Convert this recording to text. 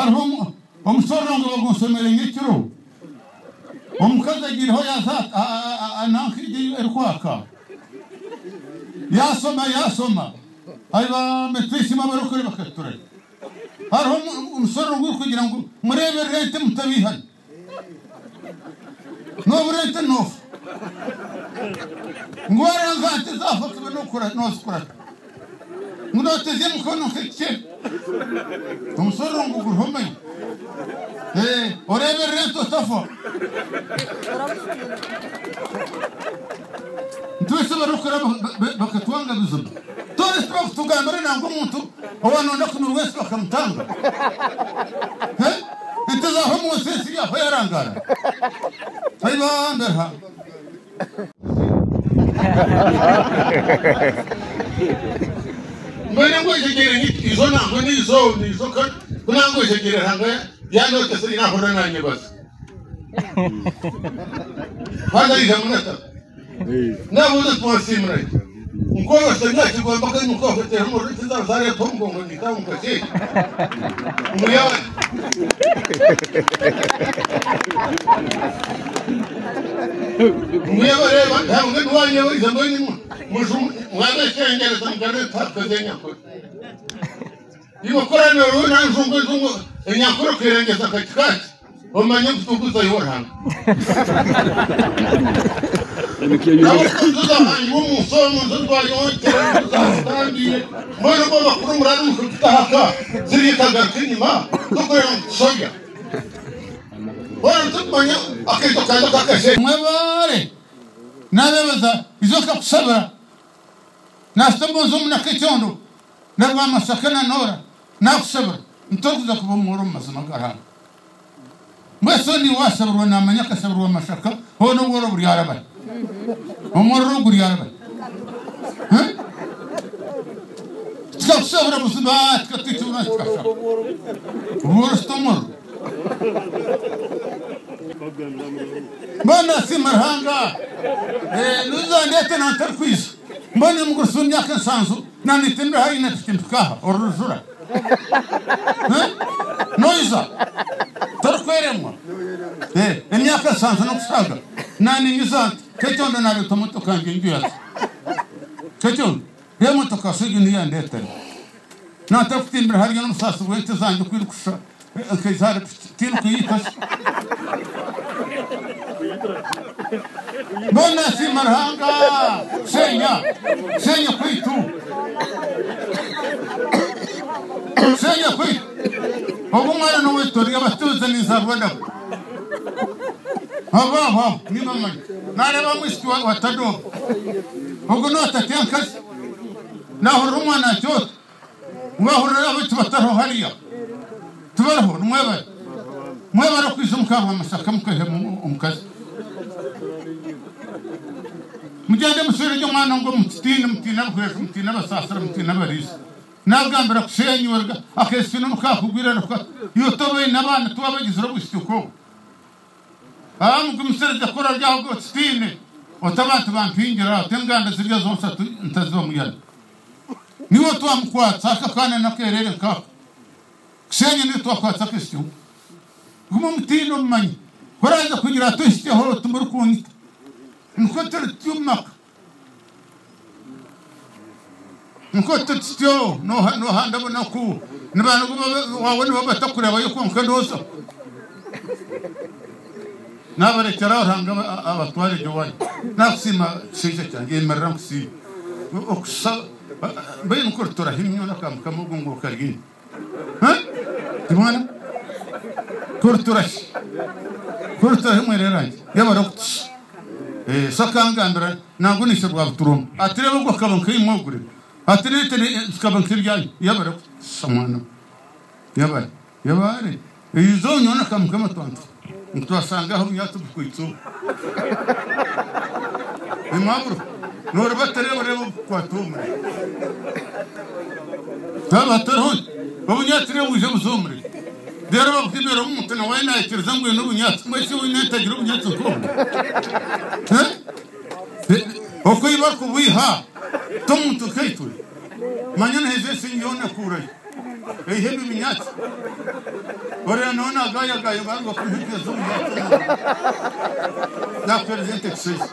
Hariho omushororongo bagunshomeire nyekiro, omukazi agiireho yaaza aha nanka egi erikwaka, yaashoma yaashoma, aibambe twishime abarokore bakatutura. Hariho omushororongo ogurikugira ngu mureeberere ente mutabiihana. Nobura ente nofa. Ngu waranga aha nte zafa okiba nozikurata. Ngu notezya emikono nk'ekicebe. Omushororongo guriho omanye. Oreeberere ente otafa. Nitwesa abarikukora bakatwanga buzima. Twena tibakutugambira nangwa omuntu owanonda kunurwa ensi bakamutanga. Ente zaafa omu nsi ensi yaafa yarangaara. Ai bambe Ruhanga. Mbwenu engwejegyere izo nangwa n'izo n'izo ku nangwejegyere Ruhanga yandootesa nahurira nanyebaza. Haza aija munata. Nabuuza nti mwasiimura ki? Nkworosya nakigomba kandi nkokotera omuriro ekizaaro zareetwa omugongo niitaaha omu kasheeshe. Ngu yaaba ngu yabareeba ntabwo niwanyebaija mbwenu mwabeshengereza mugarure mpaka z'enyankore. Iwe koranira oriho nanjungu enjungu enyankore okerengeza nka kikaaki. Omanye ngu tikuzayo Ruhanga. Abakutuza hanyuma omu nsi omu nsi twayonkera tuzazitambiire mbwenu bo bakuru murari mukututahaka ziri ikagaruka enyima tukureba ngu tusobya boona tikumanya akaito kaza kakashe Mwebare nabebaza izo nkakusabira nasita omu nsi omu nakekyondo na Rwamasaka na Nora Nakushabira nti torikuza kuba omworo omu mazima ga Ruhanga. Mbwenu so niiwe washabirwa namanya akashabirwa mashaka hoona obworo buryarabahi? Omuriro guryarabahi? Tikakushabira buzima tikatwita tikashaba. Obworo si tomuriro. Mbwenu nasiima Ruhanga nuzandeete nantarikwija. Mbwenu omugurusi w'emyaka nsanju naanitemera haihi na piki mpika aha oru rujura. Noija? Torikweremwa? Emyaka nsanju n'okushaaga naaninyuza nti, Kekyondo naareeta motoka yangye ngiyatse. Kekyondo, reeba emotoka shu egi niyo yandeetera. Naatarikutimbira hariya n'obusaasi bw'ente zangye oku erikushusha nkaija ahari piki, tihaine kuyiita shi. Mbwenu nasiima Ruhanga kushenya, kushenya kwaitu, kushenya kwaitu. Ogu omwana n'owaitu turi abatuuzi ninzaarwa nabo. Abo abo abo nimbamanya. Naareeba mwishiki wa Tadoba. Ogu n'owa Tatyankazi. Naahurira omwana akyota. Mwahurira abaitu batariho hariya? Tibariho? Nimwebare. Mwebare kwija omu ka Rwamasaka mukaihemu omukazi. Mugyende muswere gye omwana ngu mutitiine, mutiine abahwezi, mutiine abasaasira, mutiine abariisa. Naagambira kushenyurwa akeesyo n'omu kaakugwire ruka. Iwe toba oine abaana tiwabagizire obwishiki nk'obwo. Aa mugumisirize ku orarya aho otitiine oti abantu bampingira oti enganda zirya zonshatu ntaziba muyana. Niiwe twamukwatsa aka kaana n'akeereere nk'aka. Kushenya niiwe twakwatsa akishiki. Guma omutiine omumanye. Ku oraaze kugira ati ohikyeho oti murikunyita. Nikwo turi tutyo omu maka. Nikwo turi tutyo noohanda obunaku waawe nibo batakureebayo kwonka nooza. Naabarekyera aho Ruhanga abatware gye owaayo. Naakusiima kishaija kyangye, yemerera nkusiime. Okushaba, mbwenu kuri turahimya n'aka Mukama ogu ngu okaryine. Timwana? Kuri turahi? Kuri turahi mwerere rangye? Yebare okutusha. So akangambira nangwa naishe Rwabuturoma ati reeba ogu akaba nkaimwe ogure ati n'ente zikaba nk'ebyanyu. Yebare kutusha mwana we. Yebare. Yebare. Eizooba nyowe na Kamukama twantu ngu twashanga aho obunyatsi bukwaitse obu. Nimwabura nooreba tareeba reeba obukukwata omuri. Haaba hatariho obunyatsi reeba bwija buza omuri. Reero babuhimira omuntu nawe naikiriza ngu aine obunyatsi. Mbwenu shi oine ente agira obunyatsi nk'obwo? Oku ei barikubwiha t'omuntu nkaitwe. Manya nihaija ensi yoona ekuurayo. Eihe ebi binyatsi. Oreeba nawe naagayagaya baaruga kumuha empya z'omu nakuheereza ente kishaija.